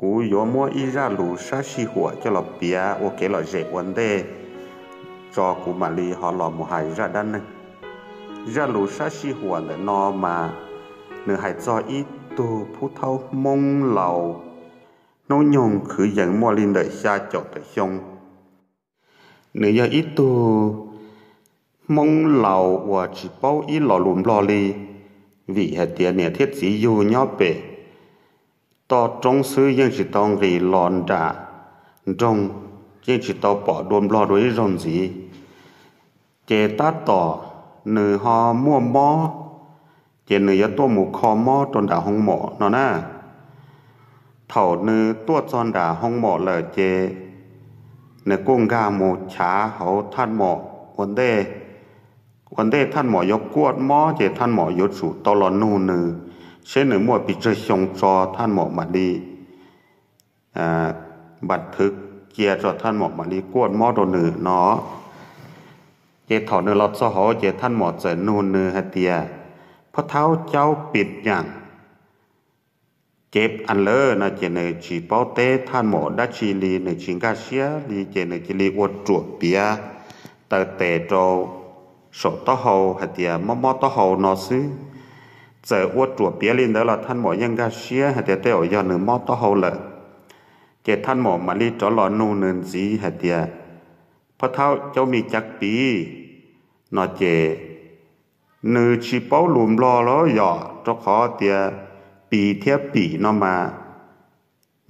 Kuv yuav muab ib zaj lus sab sij huam coj los piav ua kev lom zem ua ntej tso kuv mam li ho los mus hais zaj dab neeg. Zaj lus sab sij huam ntawm no mas nws hais txog ib tug phub thaub Hmoob laus hnub nyoog kwv yees muaj li ntawm xya caum tawm xyoo. Nws yog ib tug Hmoob laus uas tsis paub ib lo lus Nplog li, vim hais tias niam thiab txiv yug nyob pem toj roob xwb yeej tsis tau nqis los nram nroog, yeej tsis tau pom dua Nplog dua ib zaug ntxiv. Ces tab tom nws ho muaj mob, ces nws yuav tuaj mus kho mob rau nram hoo mom no na. Thaum nws tuaj txog nram hoo mom lawm ces nws kuj nkag mus chav hauv thaj mom ua ntej. Ua ntej thaj mom yuav kuaj mob ces thaj mom yuav tsum tau los nug nws seb nws muaj pes tsawg xyoo tso thaj mom mam li npas thwv cia tso thaj mom mam li kuaj mob rau nws no. Ces thaum nws los txog hauv ces thaj mom txawm nug nws hais tias, Phab thaub caub pis nyam cev as lawm no ces nws tsis paub teb thaj mom dab tsi li, nws tsis nkag siab li ces nws cia li ua ruam piav taw tes rau saum taub hau hais tias mob mob taub hau no xwb. Txawm ua ruam piav li ntawd los thaj mom yeej nkag siab hais tias tej zaum yog nws mob taub hau lawm. Ces thaj mom mam li rov los nug nws ntxiv hais tias, Phab thaub caub me cav pis no ces nws tsis paub lus Nplog los yom, rau qhov tias pis thiab pim no mas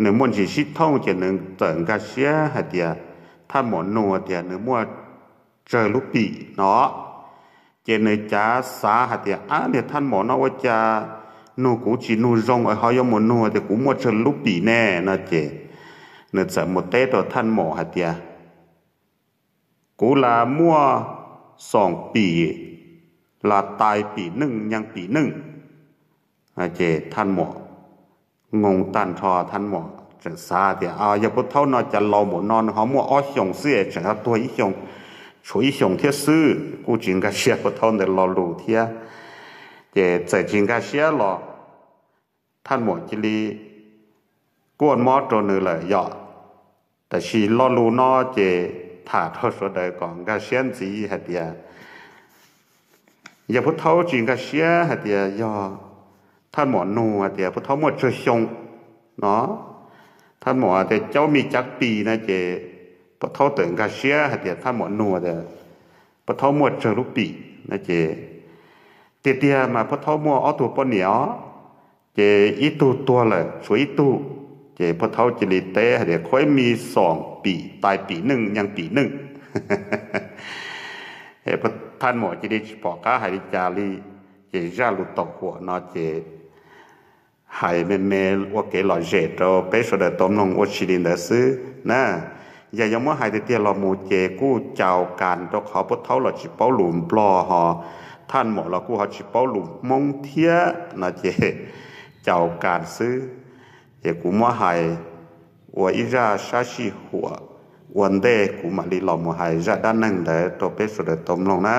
nws muaj ntsis sib thooj ces nws txawm nkag siab hais tias thaj mom nug tias nws muaj tsawg lub pim no. Ces nws cav xav hais tias, Ab, niag thaj mom no ua cas nug kuv tsis nug zoo es ho yuav mus nug tias kuv muaj tsawg lub pim ne no ces nws txawm mus teb rau thaj mom hais tias, Kuv las muaj xoom pim, las tais pim neej nyaag pim neej. Ces thaj mom ngoo tag nrho, thaj mom tseem xav tias, Yog pub thaub no cas laus npaum no nws ho muaj ob xyoos xwb es tseem ho tuag ib xyoos, tshuav ib xyoos thiab xwb. Kuj tsis nkag siab pub thaub ntawd lo lus thiab. Ces txawm tsis nkag siab los thaj mom cia li kuaj mob rau nws lawm yom. Tab sis lo lus no ces tham rau sawv daws kom nkag siab ntxiv hais tias, yog pub thaub tsis nkag siab hais tias yog thaj mom nug hais tias pub thaub muaj tsawg xyoo no, thaj mom tias caub me cav pis no ces pub thaub txawm nkag siab hais tias thaj mom nug tias pub thaub muaj tsawg lub pim no ces tiag tiag mas pub thaub muaj ob tug poj niam os, ces ib tug tuag lawm tshuav ib tug. Ces pub thaub cia li teb hais tias, Khuv me xoom pim tais pim neej nyaag pim neej. Thaj mom cia li tsis pom qab hais li cas li, ces zaj lus tau huam no ces hais me me ua kev lom zem rau peb sawv daws tau mloog ua si li ntawd xwb na. Yog yuav muab hais tiag tiag los mus ces kuj caus kas rau qhov pub thaub los tsis paub lus Nplog ho, thaj mom los kuj ho tsis paub lus Hmoob thiab no ces caus kas xwb. Ces kuv muab hais ua ib zaj sab sij huam ua ntej kuv mam li los mus hais zaj dab neeg ntawd rau peb sawv daws tau mloog na.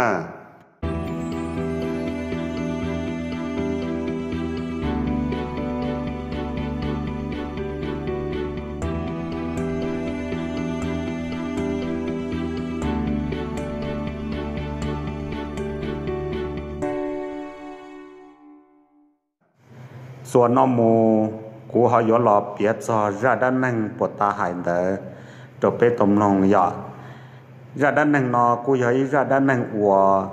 Xuas no mus, kuv ho yuav los piav txog zaj dab neeg puas tas hais ntawd rau peb tau mloog yom. Zaj dab neeg no kuj yog ib zaj dab neeg uas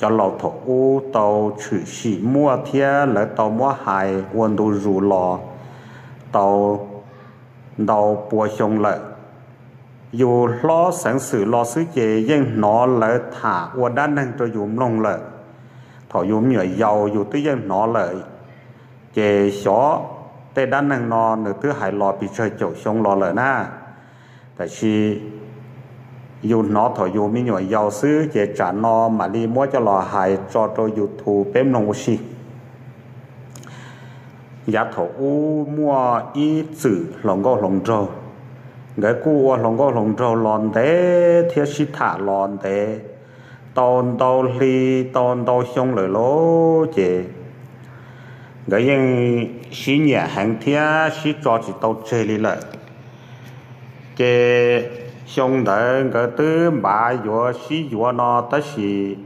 cov laus thaum ub tau tshwm sim muaj thiab lawv tau muab hais ua ntu zus los tau ntau pua xyoo lawm. Yus hlob xeev xwm los xwb ces yeej hnov lawv tham ua dab neeg rau yus mloog lawm. Thaum yus me nyuam yaus yus twb yeej hnov lawm, ces xyov tej dab neeg no nws twb hais los pes tsawg caum xyoo los lawm na. Tab sis yus hnov thaum yus me nyuam yaus xwb ces tsam no mam li muab coj los hais tso rau YouTube peb mloog ua si. Yav thaum ub muaj ib txwm hluas nkauj hluas nraug, nkawd kuj ua hluas nkauj hluas nraug los ntev thiab sib tham los ntev tau ntau hli tau ntau xyoo lawm lauj. Ces nkawd yeej sib nyiam heev thiab sib tso tsis tau tseg li lawm. Ces xyoo ntawd nkawd twb npav yuav sib yuav no tab sis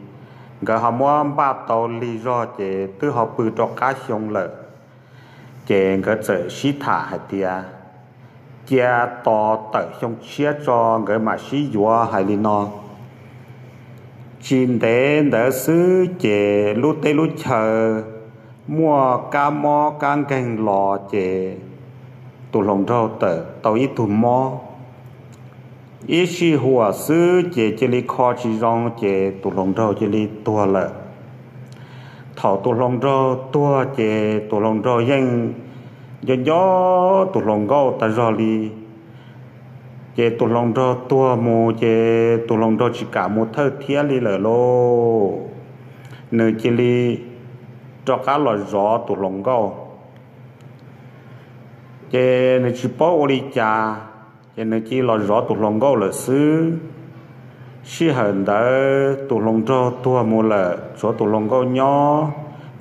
nkawd ho muab npaj tau lig zog ces twb ho pw rau qab xyoo lawm. Ces nkawd txawm sib tham hais tias cia tos tawm xyoo tshiab tso nkawd mam sib yuav hais li no. Tsis ntev ntawd xwb ces lub teb lub chaw muaj kab mob kab nkeeg los ces tus hluas nraug tawm tau ib tug mob. Ib sij huam xwb ces cia li kho tsis zoo ces tus hluas nraug cia li tuag lawm. Thaum tus hluas nraug tuag ces tus hluas nraug yeej nco nco tus hluas nkauj tag zog li. Ces tus hluas nraug tuag mus ces tus hluas nraug tsis kam mus thawj thiab li lawm lauj. Nws cia li rov qab los zov tus hluas nkauj. Ces nws tsis paub ua li cas, ces nws cia li los zov tus hluas nkauj lawm xwb. Sij hawm ntawd tus hluas nraug tuag mus lawm tshuav tus hluas nkauj nyob,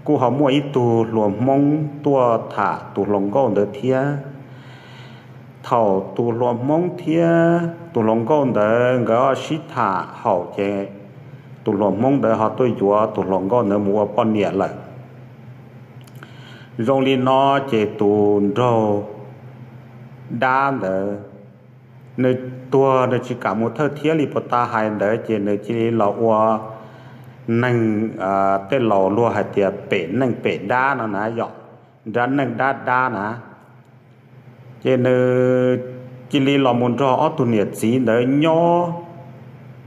kuj ho muaj ib tug hluas Hmoob tuaj tham tus hluas nkauj ntawd thiab. Thaum tus hluas Hmoob thiab tus hluas nkauj ntawd nkawd sib tham haum ces tus hluas Hmoob ntawd ho tuaj yuav tus hluas nkauj ntawd mus ua poj niam lawm. Zoo li no ces tus nraug dab ntawd, nws tuag nws tsis kam mus thawj thiab li puas tas hais ntawd ces nws cia li los ua neeg, tej laus luag hais tias pem neej pem dab no na yom, dab neej dab dab na. Ces nws cia li los mus nrog ob tug niam txiv ntawd nyob,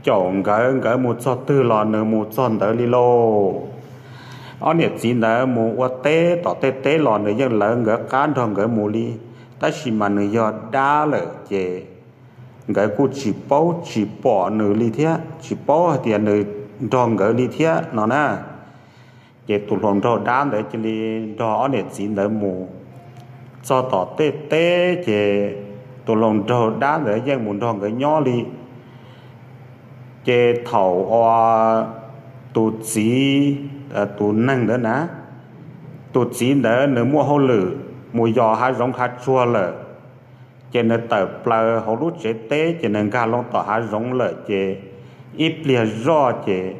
caum nkawd, nkawd mus txog twg los nws mus txog ntawd li lauj. Ob niam txiv ntawd mus ua teb tom tej teb los nws yeej lawv nkawd qab nrog nkawd mus li, tab sis mas nws yog dab lawm ces nkawd kuj tsis paub tsis pom nws li thiab, tsis paub hais tias nws nrog nkawd li thiab no na. Ces tus hluas nraug dab ntawd cia li nrog ob niam txiv ntawd mus txog tom tej teb ces tus hluas nraug dab ntawd yeej mus nrog nkawd nyob li. Ces thaum uas tus txiv, tus neeg ntawd na, tus txiv ntawd nws muaj hauj lwm mus yos hav zoov hav tsuag lawm, ces nws tawm plaws hauv lub tsev teb ces nws nkag loo tom hav zoov lawm ces ib pliag zoj ces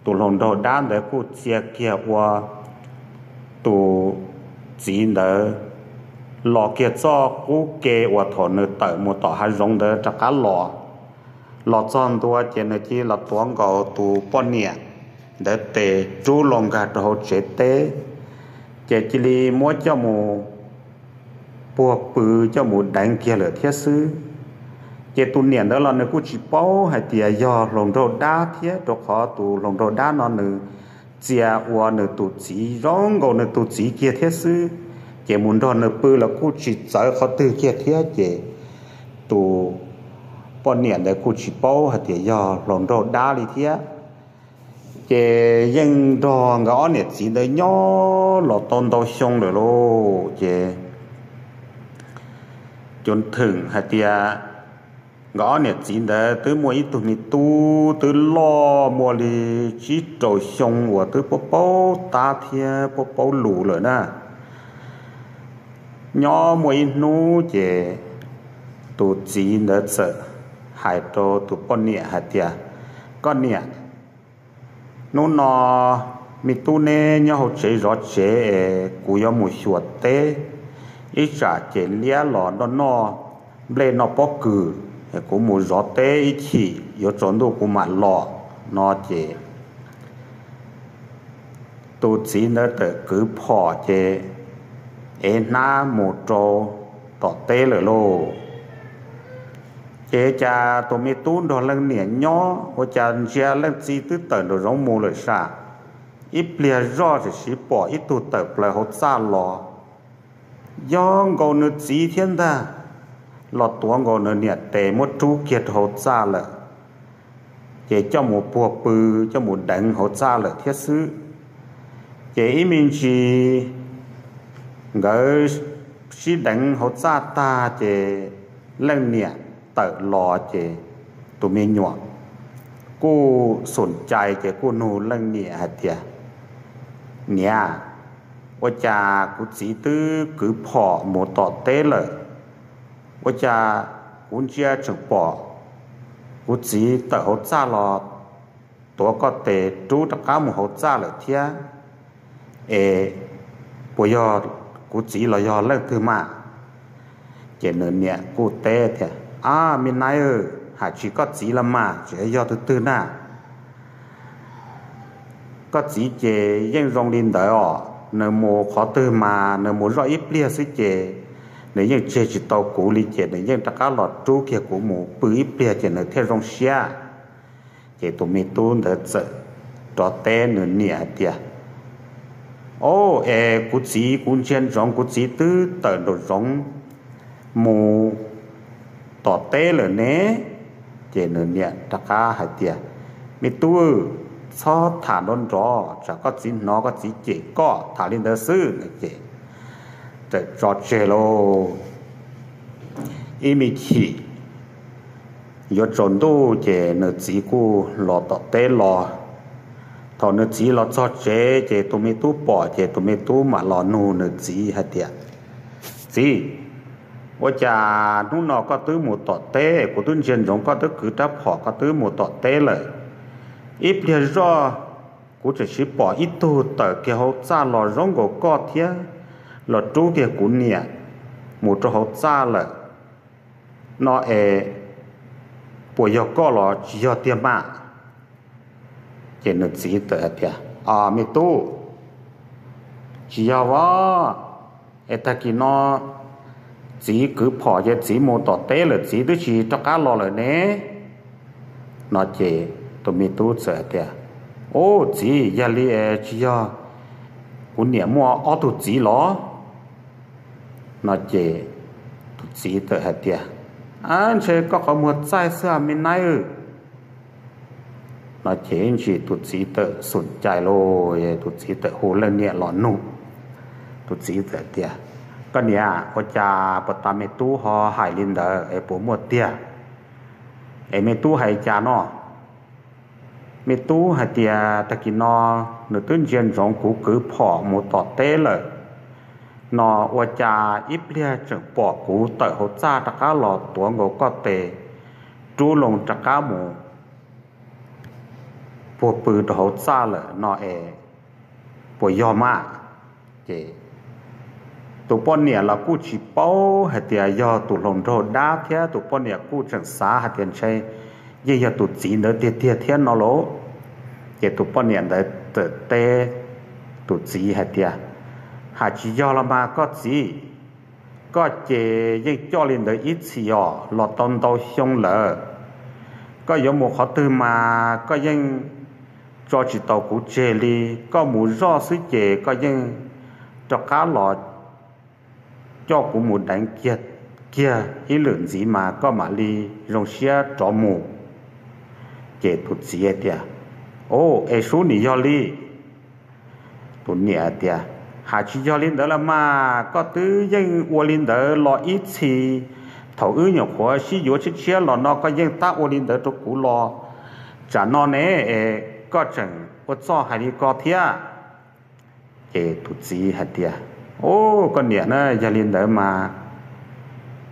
tus hluas nraug dab ntawd kuj txia kiag ua tus txiv ntawd los kiag txoj qub ke uas thaum nws tawm mus tom hav zoov ntawd rov qab los. Los txog ntua ces nws cia li los tuav nkaus tus poj niam ntawd tes rub los nkag rau hauv tsev teb, ces cia li muab coj mus puag pw, coj mus deev kiag lawm thiab xwb. Ces tus niam ntawd los nws kuj tsis paub hais tias yog hluas nraug dab thiab, rau qhov tus hluas nraug dab no nws txia ua nws tus txiv zoo nkaus nws tus txiv kiag thiab xwb, ces mus nrog nws pw los kuj tsis txawv qhov twg kiag thiab. Ces tus poj niam ntawd kuj tsis paub hais tias yog hluas nraug dab li thiab. Ces yeej nrog nkawd ob niam txiv ntawd nyob los tau ntau xyoo lawm lauj. Ces cov theem hais tias nkawd ob niam txiv ntawd twb muaj ib tug me tub twb loj muaj li tsib rau xyoo uas twb paub paub tab thiab paub paub lus lawm na. Nyob muaj ib hnub ces tus txiv ntawd txawm hais rau tus poj niam hais tias, Koj niam, hnub no me tub neb nyob hauv tsev zov tsev es kuv yuav mus xyuas teb, ib tsam ces liab los noj noj nplej noj pob kws, kuv mus zov teb ib chim yuav tsaus ntuj kuv mam los no ces tus txiv ntawd txawm kwv phom ces ev hnab mus rau tom teb lawm lauj. Ces cas tus me tub nrog leej niam nyob ua cas ntsia leej txiv twb tawm nraum zoov mus lawm sam, ib pliag zoj tseem siv pom ib tug tawm plaws hauv txaj los, yog nkaus nws txiv thiab ntag, los tuav nkaus nws niam tes muab rub kiag rau hauv txaj lawm, ces coj mus puag pw coj mus deev hauv txaj lawm thiab xwb. Ces ib me ntsis nkawd sib deev hauv txaj tag ces leej niam tawm los ces tus me nyuam kuj xum cai ces kuj nug leej niam hais tias, Niam, Ua cas kuv txiv twb kwv phom mus tom teb lawm, ua cas kuv ntsia tseem pom kuv txiv tawm hauv txaj los tuav koj tes rub rov qab mus hauv txaj lawm thiab? Es puas yog kuv txiv los yog leej twg mas? Ces nws niam kuj teb tias, Ab, me nab, hais tsis koj txiv los mas, tseem yog tus twg na? Koj txiv ces yeej zoo li ntawd os, nws mus qhov twg mas nws mus zoj ib pliag xwb ces nws yeej tseg tsis tau kuv li, ces nws yeej rov qab los rub kiag kuv mus pw ib pliag ces nws thiaj zoo siab. Ces tus me tub ntawd txawm rov teb nws niam hais tias, Au, es kuv txiv, kuv ntsia ntsoov kuv txiv twb tawm nraum zoov mus tom teb lawm ne. Ces nws niam rov qab hais tias, Me tub, txhob tham nrov nrov, tsam koj txiv hnov koj txiv cem koj, tham li ntawd xwb. Ces txawm tso tseg lauj. Ib me chim yuav tsaus ntuj ces nws txiv kuj los tom teb los. Thaum nws txiv los txog tsev ces tus me tub pom ces tus me tub mam los nug nws txiv hais tias, Txiv, ua cas hnub no koj twb mus tom teb? Kuv twb ntsia ntsoov koj twb kwv rab phom koj twb mus tom teb lawm. Ib pliag zoj kuv tseem sim pom ib tug tawm kiag hauv txaj los zoo nkaus koj thiab, los rub kiag kuv niam mus rau hauv txaj lawm no es, puas yog koj los tsis yog tiag mas? Ces nws txiv txawm hais tias, Au, me tub, tsis yog os, es tag kis no txiv kwv phom ces txiv mus tom teb lawm, txiv twb tsis rov qab los lawm ne. No ces tus me tub txawm hais tias, Au, txiv, yog li es tsis yog kuv niam muaj ob tug txiv los? No ces tus txiv txawm hais tias, Ab, ntshe koj qhov muag txaij xwb me nab. No ces ib ntsis tus txiv txawm xum cai lauj, tus txiv txawm hu leej niam los nug. Tus txiv txawm tias, Koj niam, ua cas puag ta me tub ho hais li ntawd es puas muaj tiag? Es me tub hais cas no? Me tub hais tias tag kis no nws twb ntsia ntsoov kuv kwv phom mus tom teb lawm no, ua cas ib pliag tseem pom kuv tawm hauv txaj rov qab los tuav nkaus koj tes, rub loo rov qab mus puag pw rau hauv txaj lawm no es, puas yog mas? Ces tus poj niam los kuj tsis paub hais tias yog tus hluas nraug dab thiab, tus poj niam kuj tseem xav hais tias ntshe yeej yog tus txiv ntawd tiag tiag thiab no lauj. Ces tus poj niam ntawd txawm teb tus txiv hais tias, Hais tsis yog los mas koj txiv, koj ces yeej coj li ntawd ib txhis os los tau ntau xyoo lawm. Koj yuav mus qhov twg mas koj yeej tso tsis tau kuv tseg li. Koj mus zoj xwb ces koj yeej rov qab los coj kuv mus deev kiag ib lwm ntxiv mas koj mam li zoo siab rov mus. Ces tus txiv hais tias, Au, es sub nim yog li? Tus niam tias, Hais tsis yog li ntawd los mas koj twb yeej ua li ntawd los ib txhis. Thaum wb nyuam qhuav sib yuav tshiab tshiab los no koj yeej tab ua li ntawd rau kuv los, tsam no ne es koj tseem ua txuj hais li ko thiab? Ces tus txiv hais tias, Au, koj niam na, yog li ntawd mas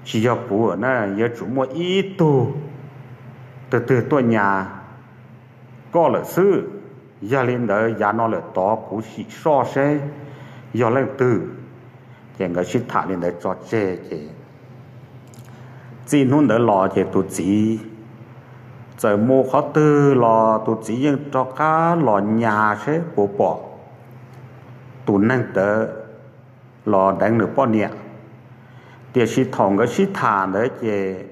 tsis yog kuv na, yuav tsum muaj ib tug twg twg tuaj nyas koj lawm xwb. Yog li ntawd yav no lawm tod kuv sim soj seb yog leej twg. Ces nkawd sib tham li ntawd tso tseg ces txij hnub ntawd los ces tus txiv txawm mus qhov twg los tus txiv yeej rov qab los nyas seb puas pom tus neeg ntawd los deev nws poj niam. Tiam sis thaum nkawd sib tham ntawd ces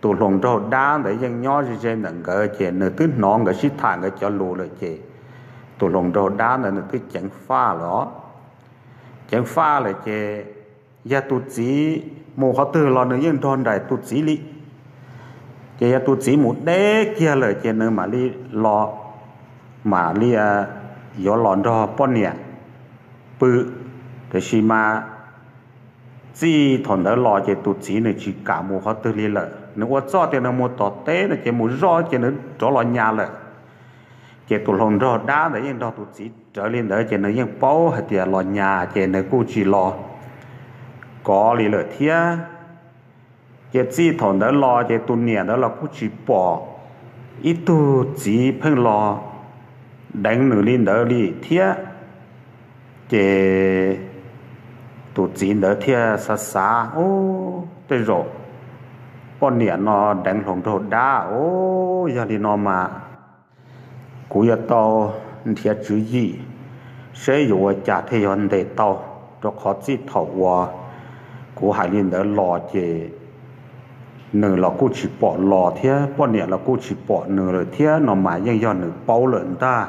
tus hluas nraug dab ntawd yeej nyob ze ze ntawm nkawd ces nws twb hnov nkawd sib tham nkawd cov lus lawm ces tus hluas nraug dab ntawd nws twb ceev faj lawm os. Ceev faj lawm ces yog tus txiv mus qhov twg los nws yeej nrog nraim tus txiv li. Ces yog tus txiv mus deb kiag lawm ces nws mam li los, mam li yuav los nrog poj niam pw. Tiam sis mas txij thaum ntawd los ces tus txiv nws tsis kam mus qhov twg li lawm. Nws ua txuj tias nws mus tom teb no ces mus zoj ces nws rov los nyas lawm. Ces tus hluas nraug dab ntawd yeej nrog tus txiv rawv li ntawd ces nws yeej paub hais tias los nyas ces nws kuj tsis los kov li lawm thiab. Ces txij thaum ntawd los ces tus niam ntawd los kuj tsis pom ib tug txiv pheej los deev nws li ntawd li thiab. Ces tus txiv ntawd thiaj xav xav, Ub, tej zaum poj niam no deev hluas nraug dab os, yog li no mas kuv yuav tau nrhiav tswv yim seb yuav ua cas thiaj yuav ntes tau, rau qhov txij thaum uas kuv hais li ntawd los ces nws los kuj tsis pom los thiab, poj niam los kuj tsis pom nws lawm thiab no mas yeej yog nws paub lawm ntag.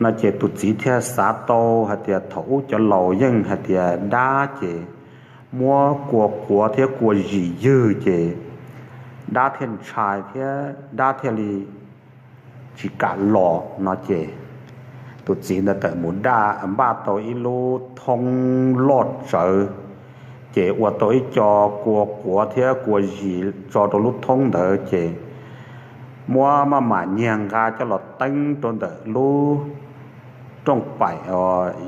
No ces tus txiv thiaj xav tau hais tias thaum ub cov laus yeej hais tias dab ces muab kua quav thiab kua zis ywg ces dab thiaj ntshai thiab dab thiaj li tsis kam los no ces tus txiv ntawd tawm mus npaj tau ib lub thoob loj tsawv, ces ua tau ib co kua quav thiab kua zis tso rau lub thoob ntawd ces muab maj mam nyiag nqa coj los teeb rau ntawm lub rooj paim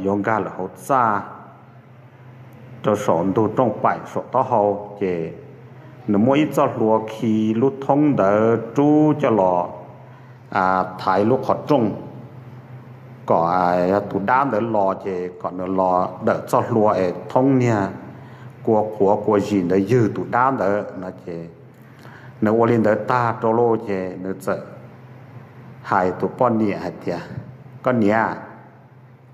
yuav nkag lawm hauv txaj rau saum ntug rooj paim saum taub hau ces nws muab ib txoj hlua khi lub thoob ntawd rub coj los thaiv lub qhov rooj kom yog tus dab ntawd los ces kom nws los dawm txoj hlua es thoob niag kua quav kua zis ntawd ywg tus dab ntawd no ces nws ua li ntawd tag rau lawm ces nws txawm hais tus poj niam hais tias, Koj niam,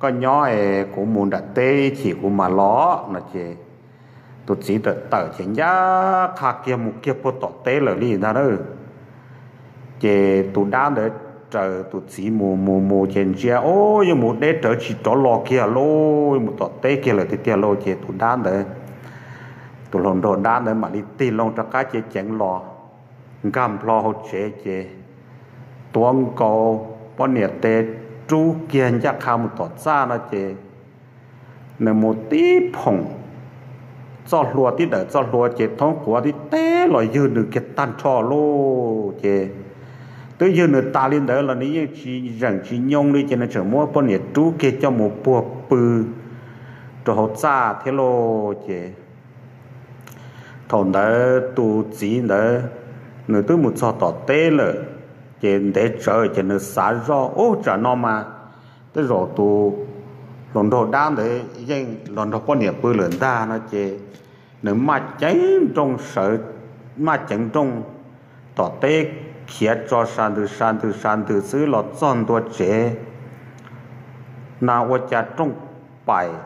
koj nyob es kuv mus nram teb ib chim kuv mam los no ces tus txiv tawm tawm ces ncaj qha kiag mus kiag puag tom teb lawm li ntag na. Ces tus dab ntawd raws tus txiv mus mus mus ces ntsia, Ub, yeej mus deb rawv tsis rov los kiag lauj, yeej mus tom teb kiag lawm tiag tiag lauj. Ces tus dab ntawd, tus hluas nraug dab ntawd mam li tig loo rov qab cev ceev los nkag nplho hauv tsev ces tuav nkaus poj niam tes rub kiag ncaj qha mus tom txaj no ces nws mus tib phoom txoj hlua, tib dawm txoj hlua ces thoob quav tib teb los ywg nws kiag tag nrho lauj. Ces twb ywg nws tas li ntawd los nws yeej tsis zeem tsis nyoo li ces nws tseem muab poj niam rub kiag coj mus puag pw rau hauv txaj thiab lauj. Ces thaum ntawd tus txiv ntawd nws twb mus txog tom teb lawm, ces ntev tsawv ces nws xav zoj, Ub, tsam no mas tej zaum tus hluas nraug dab ntawd yeej los nrog poj niam pw lawm ntag no ces nws maj ceev nrooj sawv, maj ceev nrooj tom teb khiav tso sa ntws sa ntws sa ntws xwb los txog ntua tsev na ua cas rooj paim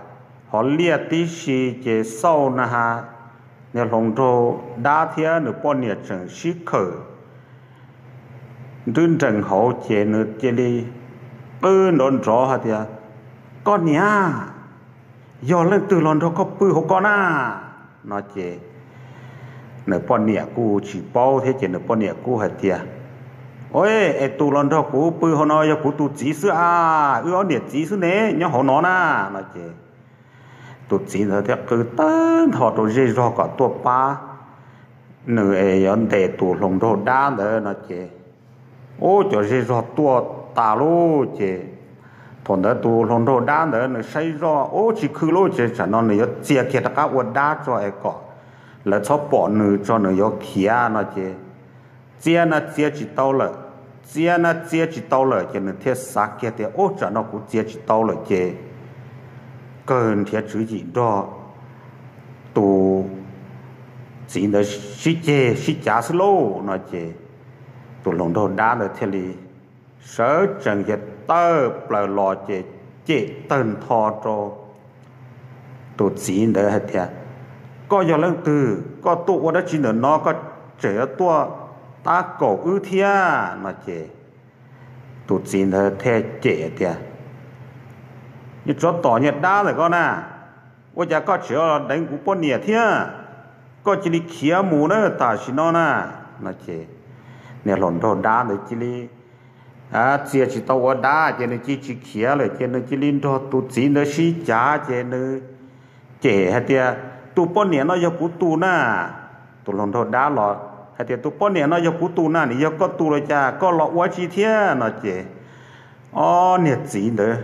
ho liaj tib si ces xauj na has, niag hluas nraug dab thiab nws poj niam tseem sib khawm nrwb nrees hauv ces nws cia li qw nrov nrov hais tias, Koj niam, yog leej twg los nrog koj pw hauv ko na? No ces nws poj niam kuj tsis paub thiab ces nws poj niam kuj hais tias, Ua, es tus los nrog kuv pw hauv no yog kuv tus txiv xwb a, wb ob niam txiv xwb ne, nyob hauv no na. No ces tus txiv ntawd thiaj qw tawg ntho rau zej zog kom tuaj pab nws es yuav ntes tus hluas nraug dab ntawd no ces, ub, cov zej zog tuaj tas lauj. Ces thaum ntawd tus hluas nraug dab ntawd nws saib zoj, ub, tsis khw lauj, ces tsam no nws yuav txia kiag rov qab ua dab tso es kom lawv txhob pom nws tso nws yuav khiav no ces txia na txia tsis tau lawm, txia na txia tsis tau lawm ces nws thiaj xav kiag tias, Ub, tsam no kuv txia tsis tau lawm ces kawg nrhiav tswv yim nrog tus txiv ntawd sib ceg sib cav xwb lauj. No ces tus hluas nraug dab ntawd thiaj li sawv tsees ces tawm plaws los ces cem tawg ntho rau tus txiv ntawd hais tias, Koj yog leej twg? Koj tuaj ua dab tsi ntawm no? Koj tseem yuav tuaj tab kaum wb thiab? No ces tus txiv ntawd thiaj cem tias, Niag tsov tom niag dab ntawm koj na, ua cas koj tseem los deev kuv poj niam thiab? Koj cia li khiav mus na tam sim no na. No ces niag hluas nraug dab ntawd cia li txia tsis tau ua dab ces nws cia tsis khiav lawm ces nws cia li nrog tus txiv ntawd sib cav ces nws cem hais tias, Tus poj niam no yog kuv tus na. Tus hluas nraug dab los hais tias, Tus poj niam no yog kuv tus na, nws yog koj tus los cas, koj los ua tsi thiab? No ces ob niag txiv ntawd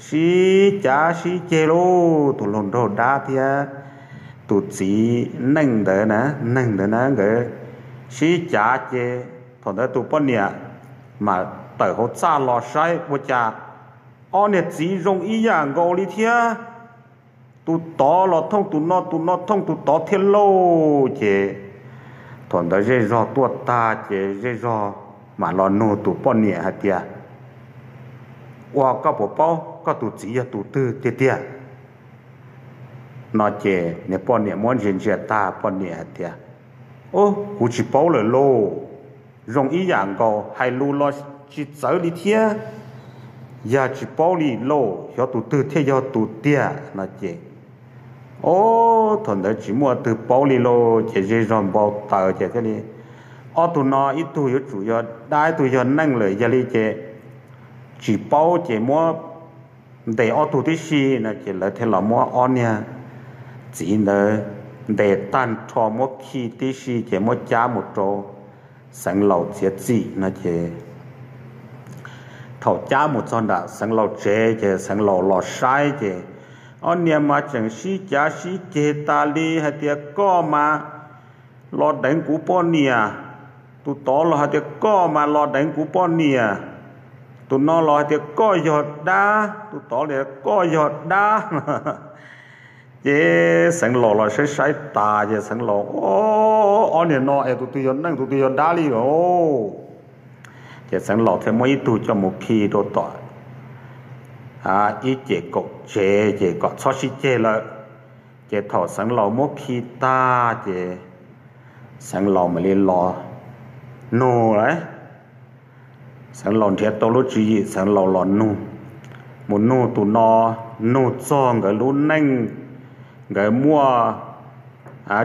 sib cav sib ceg lauj. Tus hluas nraug dab thiab tus txiv neej ntawd na, neeg ntawd na, nkawd sib cav ces thaum ntawd tus poj niam mas tawm hauv txaj los saib ua cas ob niag txiv zoo ib yam nkaus li thiab. Tus tod los thooj tus no, tus no thooj tus tod thiab lauj. Ces thaum ntawd zej zog tuaj tag ces zej zog mam los nug tus poj niam hais tias, Ua koj puas paub koj tus txiv yog tus twg tiag tiag? No ces niag poj niam muab ntsia ntsia tag, poj niam hais tias, Ub, kuv tsis paub lawm lauj. Zoo ib yam nkaus, hais lus los tsis txawv li thiab. Yog tsis paub li lauj, xyov tus twg thiaj yog tus tiag. No ces, o, thaum ntawd tsis muaj twg paub li lauj, ces zej zog npau taws ces thiaj li, Ob tug no ib tug yuav tsum yog dab, ib tug yog neej lawm, yog li ces tsis paub ces muab ntes ob tug tib si. No ces lawv thiaj los muab ob niag txiv ntawd ntes tag nrho muab khi tib si ces muab cab mus rau Xeev Laus txiav txim no ces thaum cab mus txog nram Xeev Laus tsev ces Xeev Laus los saib ces ob niag mas tseem sib cav sib ceg tas li hais tias, Koj mas los deev kuv poj niam. Tus tod los hais tias, Koj mas los deev kuv poj niam. Tus no los hais tias, Koj yog dab. Tus tod li, Koj yog dab. Ces Xeev Laus los saib saib tas ces Xeev Laus, Ob niag no es tus twg yog neej tus twg yog dab li os? Ces Xeev Laus thiaj muab ib tug coj mus khi rau tom ib ceg kaum tsev ces kom txhob sib ceg lawm. Ces thaum Xeev Laus muab khi tag ces Xeev Laus mam li los nug lawm. Xeev Laus nrhiav tau lub tswv yim, Xeev Laus los nug, mus nug tus no, nug txog nkawd lub neej, nkawd muaj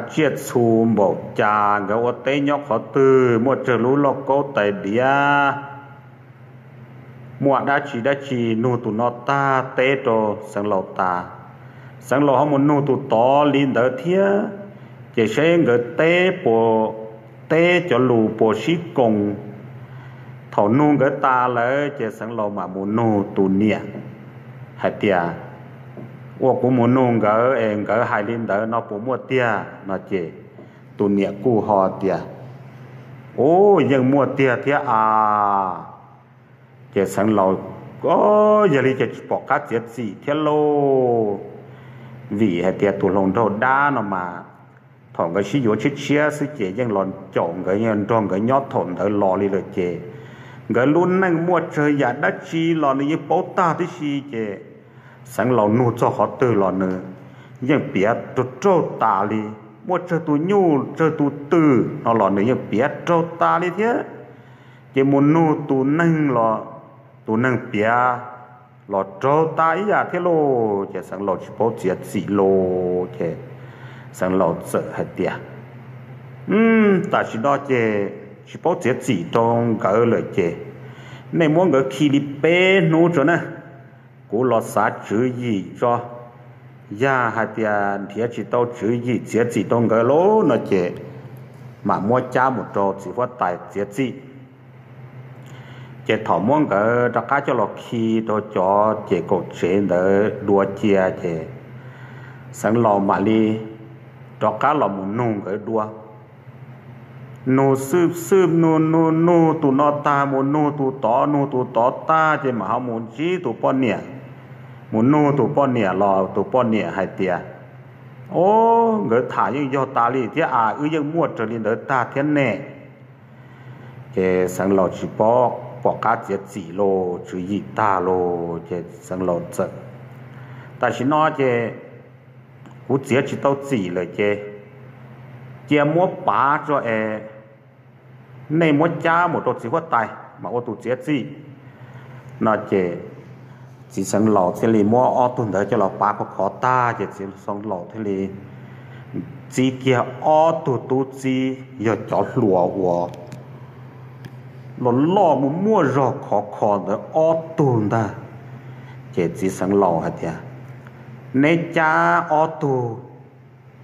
tsiaj txhu npaum cas, nkawd ua teb nyob qhov twg, muaj tsawg lub lauj kaub tais diav, muaj dab tsi dab tsi, nug tus no tag teb rau Xeev Laus tas, Xeev Laus ho mus nug tus tod li ntawd thiab, ces seb nkawd teb puas, teb cov lus puas sib koom. Thaum nug nkawd tas lawm ces Xeev Laus mam mus nug tus niam hais tias, Ua kuv mus nug nkawd es nkawd hais li ntawd no puas muaj tiag? No ces tus niam kuj ho tias, Ub, yeej muaj tiag thiab as. Ces Xeev Laus, Yog li ces tsis pom qab txiav txim thiab lauj, vim hais tias tus hluas nraug dab no mas thaum nkawd sib yuav tshiab tshiab xwb ces yeej los caum nkawd, yeej nrog nkawd nyob thaum ntawd los li lawm ces nkawd lub neej muaj tsawg yam dab tsi los nws yeej paub tag tib si ces Xeev Laus nug txog qhov twg los nws yeej piav raug raug tas li. Muaj tsawg tus nyuj tsawg tus twm no los nws yeej piav raug tas li thiab. Ces mus nug tus neeg los tus neeg piav los raug tas ib yam thiab lauj. Ces Xeev Laus tsis paub txiav txim lauj. Ces Xeev Laus txawm hais tias, Tam sim no ces tsis paub txiav txim rau nkawd lawm ces nej muab nkawd khi li peb hnub tso na, kuv los xav tswv yim tso. Yog hais tias nrhiav tsis tau tswv yim txiav txim rau nkawd lauj no ces mam muab cab mus rau txiv huab tais txiav txim. Ces thaum muab nkawd rov qab coj los khi rau cov ces kaum tsev ntawd dua cia ces Xeev Laus mam li rov qab los mus nug nkawd dua. Nug xwb xwb nug nug nug tus no tag mus nug tus tod, nug tus tod tag ces mam ho mus ntsib tus poj niam, mus nug tus poj niam los tus poj niam hais tias, O, nkawd tham yeej yog tas li thiab as, wb yeej muaj raws li ntawd tag thiab ne. Ces Xeev Laus tsis paub pom qab txiav txim lauj, tswv yim tag lauj. Ces Xeev Laus txawm, Tam sim no ces kuv txiav tsis tau txim lawm ces cia muab pav tso es nej muab cab mus rau txiv huab tais mas ua tus txiav txim. No ces txiv Xeev Laus thiaj li muab ob tug ntawd coj los pav khov khov tag ces txiv Xeev Laus thiaj li txib kiag ob tug tub txib yog cov hluas uas los loj muaj muaj zog khov kho ntawd ob tug ntag. Ces txiv Xeev Laus hais tias, Neb cab ob tug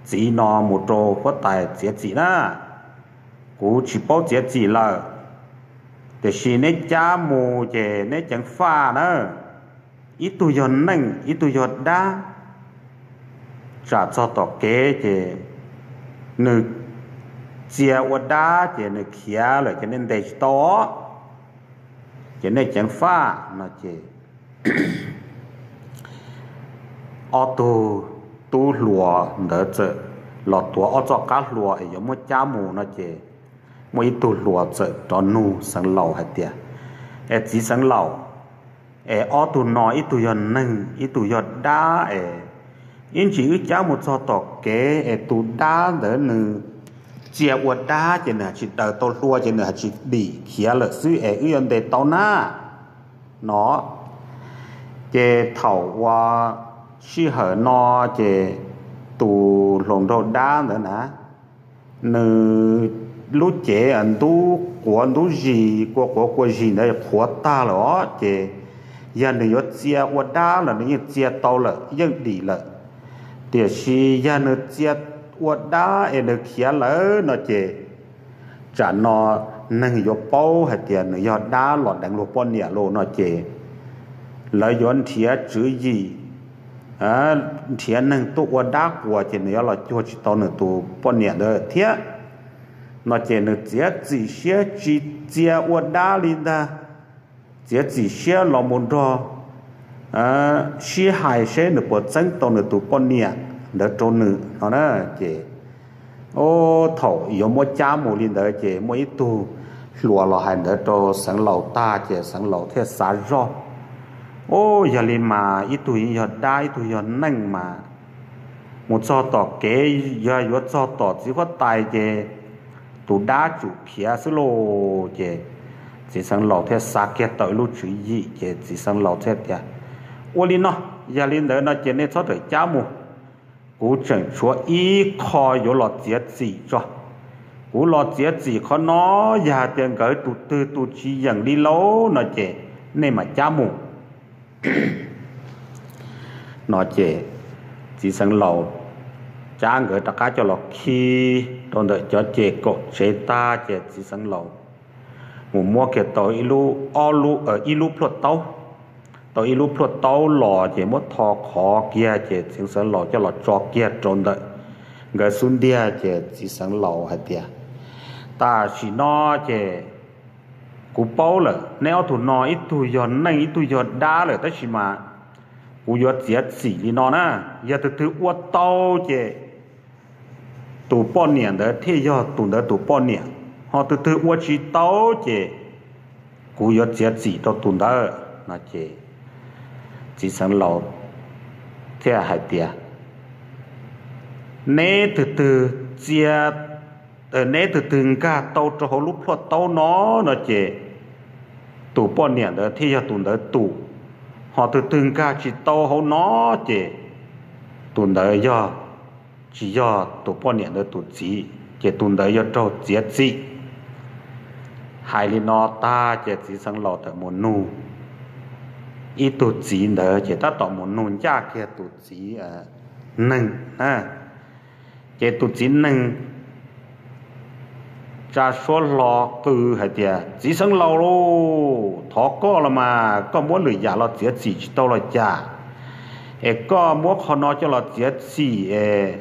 txiv no mus rau huab tais txiav txim na, Kuv tsis paub txiav txim lawm, tiam sis neb cab mus ces neb ceev faj na. Ib tug yog neej, ib tug yog dab. Tsam txog tom kev ces nws txia ua dab ces nws khiav lawm ces nej ntes tsis tau os, ces nej ceev faj no ces ob tug tub hluas ntawd txawm los tuav ob txoj qab hlua es yuav muab cab mus no ces muaj ib tug hluas txawm rov nug Xeev Laus hais tias, Es txiv Xeev Laus, es ob tug no ib tug yog neeg ib tug yog dab es ib ntsis wb cab mus txog tom kev es tus dab ntawd nws txia ua dab ces nws hais tsis daws tau hlua ces nws hais tsis dim khiav lawm xwb es wb yuav ntes tau na no. Ces thaum uas sij hawm no ces tus hluas nraug dab ntawd na, nws lub cev ntub quav ntub zis, kua quav kua zis ntawd qhuav tag lawm os ces yog nws yuav txia ua dab los nws yeej txia tau lawm yeej dim lawm. Tiam sis yog nws txia ua dab es nws khiav lawm no ces tsam no neeg yuav paub hais tias nws yog dab los deev luag poj niam los no ces lawv yuav nrhiav tswv yim, nrhiav neeg tuaj ua dab quas ces nws yuav los cuag tsis tau nws tus poj niam ntawd thiab no ces nws txiav txim siab tsis txia ua dab li ntag. Txiav txim siab los mus nrog sib hais seb nws puas txeeb tau nws tus poj niam ntawd rau nws no na. Ces thaum yuav muab cab mus li ntawd ces muaj ib tug hluas los hais ntawd rau Xeev Laus tag ces Xeev Laus thiaj xav zoj, Ub, yog li mas ib tug yog dab ib tug yog neej mas mus txog tom kev, yog yuav txog tom txiv huab tais ces tus dab tsum khiav xwb lauj. Ces txiv Xeev Laus thiaj xav kiag tau ib lub tswv yim ces txiv Xeev Laus thiaj tias, Ua li no, yog li ntawd no ces nej txhob rawm cab mus, kuv tseem tshuav ib qho yuav los txiav txim tso. Kuv los txiav txim qhov no, yog hais tias nkawd tus twg tus tsis yeem li lauj no ces nej mam cab mus no ces txiv Xeev Laus cab nkawd rov qab coj los khi rau ntawm cov ces kaum tsev tag ces txiv Xeev Laus mus muab kiag tau ib lub, ib lub plhuaj taub, tau ib lub plhuaj taub los ces muab tho qhov kiag ces txiv Xeev Laus coj los tso kiag rau ntawm nkawd xub ntiag ces txiv Xeev Laus hais tias, Tam sim no ces kuv paub lawm, neb ob tug no ib tug yog neeg ib tug yog dab lawm tab sis mas kuv yuav txiav txim li no na, yog tus twg ua tau ces tus poj niam ntawd thiaj yog tus ntawd tus poj niam, ho tus twg ua tsis tau ces kuv yuav txiav txim rau tus ntawd no ces txiv Xeev Laus thiaj hais tias, Neb tus twg txia, neb tus twg nkag tau rau hauv lub plhuaj taub no no ces tus poj niam ntawd thiaj yog tus ntawd tus, ho tus twg nkag tsis tau hauv no ces tus ntawd yog tsis yog tus poj niam ntawd tus txiv ces tus ntawd yuav raug txiav txim. Hais li no tag ces txiv Xeev Laus txawm mus nug ib tug txiv ntawd ces tab tom mus nug ncaj kiag tus txiv neeg na. Ces tus txiv neeg tsa suab hlo qw hais tias, Txiv Xeev Laus lauj, thov koj los mas koj muab lwm yam los txiav txim tsis tau los cas, es koj muab qhov no coj los txiav txim es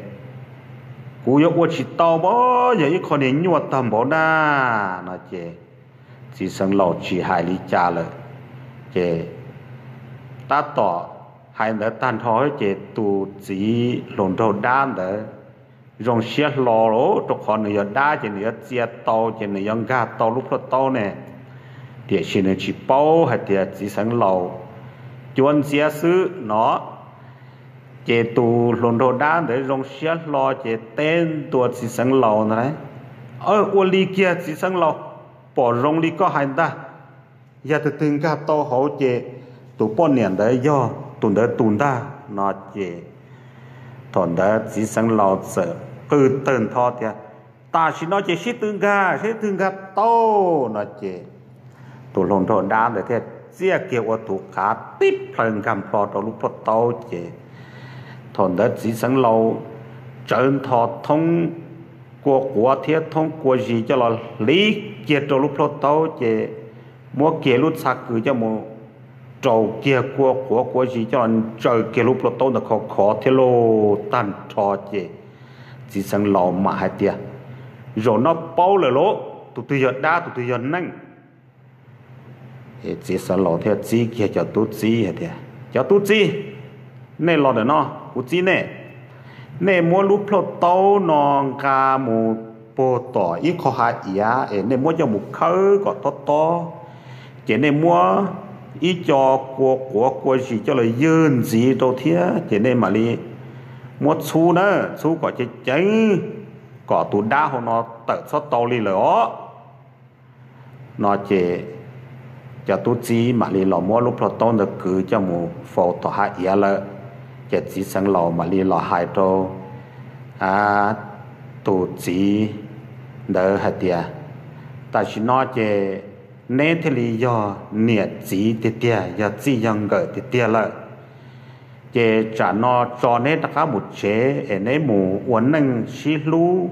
kuv yuav ua tsis tau mas yog ib qho niag nyuaj tag npaum na no ces txiv Xeev Laus tsis hais li cas lawm. Ces tab tom hais ntawd tag nrho ces tus txiv hluas nraug dab ntawd zoo siab hlo lawm, rau qhov nws yog dab ces nws yuav txia tau ces nws yuav nkag tau lub plhuaj taub ne, tiam sis nws tsis paub hais tias txiv Xeev Laus cuab ntxiab xwb no. Ces tus hluas nraug dab ntawd zoo siab hlo ces teb ntua txiv Xeev Laus ntag, Ua li kiag txiv Xeev Laus, pom zoo li koj hais ntag, yog tus twg nkag tau hauv ces tus poj niam ntawd yog tus ntawd tus ntag no ces thaum ntawd txiv Xeev Laus txawm qw tawg ntho tias, Tam sim no ces sib tw nkag, sib tw nkag tau no ces tus hluas nraug dab ntawd thiaj txiaj kiag ua tus qav tib plhaw nkag nplho rau lub plhuaj taub ces thaum ntawd txiv Xeev Laus tsawv ntho thoob kua quav thiab thoob kua zis coj los hliv kiag rau lub plhaub taub ces muab kiag lub txha kws coj mus rau kiag kua quav kua zis coj los ntsaws kiag lub plhaub taub ntawd khov khov thiab lauj. Tag nrho ces txiv xeev laus mam hais tias, zaum no paub lawm lauj, tus twg yog dab tus twg yog neeg. Txiv xeev laus thiaj txib kiag cov tub txib hais tias, cov tub txib, nej los ntawm no, kuv txib nej. Nej muab lub plhaub taub no nqa mus puag tom ib qho hav iav es nej muab coj mus khawb kom tob tob, ces nej muab ib co kua quav kua zis coj los ywg ntxiv rau thiab ces nej mam li muab txhub na, txhub kom ceev ceev, kom tus dab hauv no tawm txhob tau li lawm os. No ces cov tub txib mam li los muab lub plhaub taub ntawd kwv coj mus faus tom hav iav lawm. Ces txiv xeev laus mam li los hais rau tus txiv ntawd hais tias, tam sim no ces neb thiaj li yog niam txiv tiag tiag, yog txij yog nkawm tiag tiag lawm. Ces tsam no tso neb rov qab mus tsev es neb mus ua neej sib hlub,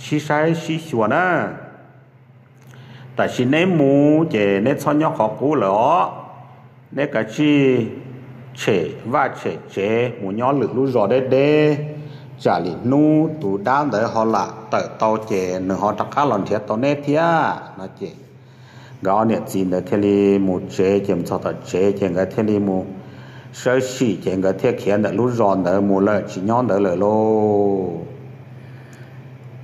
sib saib sib xyuas na. Tam sim neb mus ces neb txhob nyob qhov qub lawm os. Neb kav tsij tshem vaj tshem tsev mus nyob lwm lub zos deb deb, tsam lwm hnub tus dab ntawd ho lam tawm tau ces nws ho rov qab los nrhiav tau neb thiab no ces nkawd ob niam txiv ntawd thiaj li mus tsev. Ces mus txog tom tsev ces nkawd thiaj li mus sawb sim ces nkawd thiaj khiav ntawm lub zos ntawd mus lawm, tsis nyob ntawd lawm lauj.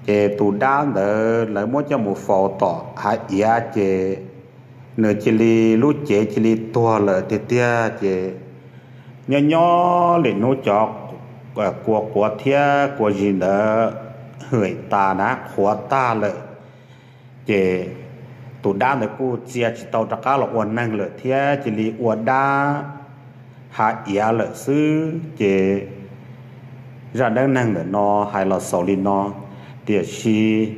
Ces tus dab ntawd lawv muab coj mus faus tom hav iav ces nws cia li, lub cev cia li tuag lawm tiag tiag ces nyob nyob lwm hnub cov kua quav thiab kua zis ntawd hwm tas na, qhuav tag lawm. Ces tus dab ntawd kuj txia tsis tau rov qab los ua neeg lawm thiab cia li ua dab hav iav lawm xwb. Ces zaj dab neeg ntawm no hais los xaus li no, tiam sis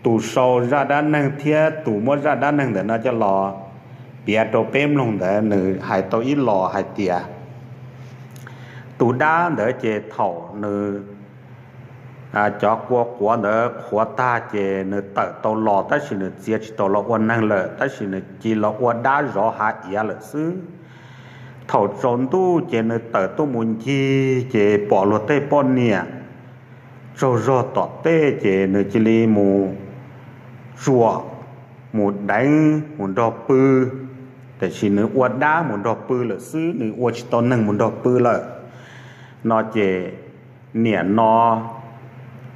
tus sau zaj dab neeg thiab tus muab zaj dab neeg ntawm no coj los piav rau peb mloog ntawd nws hais tau ib los hais tias tus dab ntawd ces thaum nws cov kua quav ntawd qhuav tag ces nws tawm tau los tab sis nws txia tsis tau los ua neeg lawm, tab sis nws cia los ua dab zov hav iav lawm xwb. Thaum tsaus ntuj ces nws tawm tuaj mus ncig ces pom luag tej poj niam tsaug zog tom tej ces nws cia li mus tsuam, mus deev mus nrog pw, tiam sis nws ua dab mus nrog pw lawm xwb, nws ua tsis tau neeg mus nrog pw lawm. No ces niam no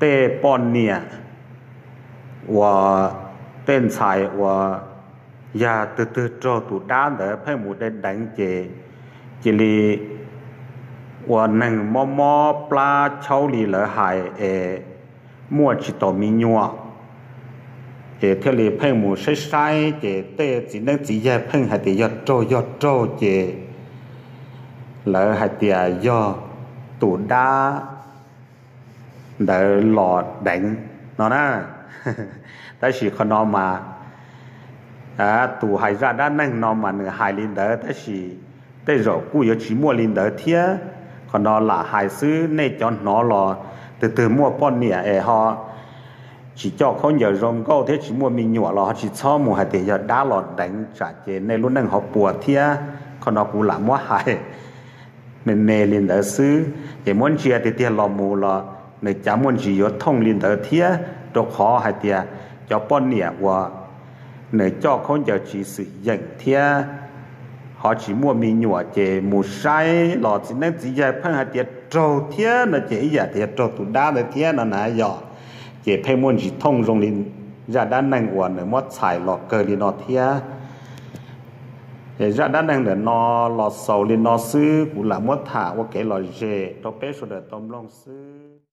tej poj niam uas tej ntxhais uas yog twg twg raug tus dab ntawd pheej mus de deev ces cia li ua neeg mob mob plab chaub li lawv hais es muaj tsis tau me nyuam. Ces thiaj li pheej mus saib saib ces tej txiv neeb txiv yaig pheej hais tias yog raug yog raug ces lawv hais tias yog tus dab ntawd los deev no na. Tab sis qhov no mas tus hais zaj dab neeg no mas nws hais li ntawd tab sis tej zaum kuj yuav tsis muaj li ntawd thiab. Qhov no lam hais xwb, nej cov hnov los twg twg muaj poj niam es ho tsis coj khaub ncaws zoo nkauj thiab tsis muaj me nyuam los ho tsis txhob mus hais tias yog dab los deev tsam ces nej lub neej ho puas thiab. Qhov no kuv lam muab hais me me li ntawd xwb ces muab ntsia tiag tiag los mus los nws cav muaj ntsis yuav thooj li ntawd thiab, rau qhov hais tias cov poj niam uas nws coj khaub ncaws tsis xwm yeem thiab ho tsis muaj me nyuam ces mus saib los txiv neeb txiv yaig pheej hais tias raug thiab no ces ib yam tias raug tus dab ntawd thiab no na yog. Ces pheej muaj ntsis thooj zoo li zaj dab neeg uas nws muab txhais los kawg li no thiab. Zaj dab neeg ntawm no los xaus li no xwb, kuv lam muab tham ua kev lom zem rau peb sawv daws tau mloog xwb.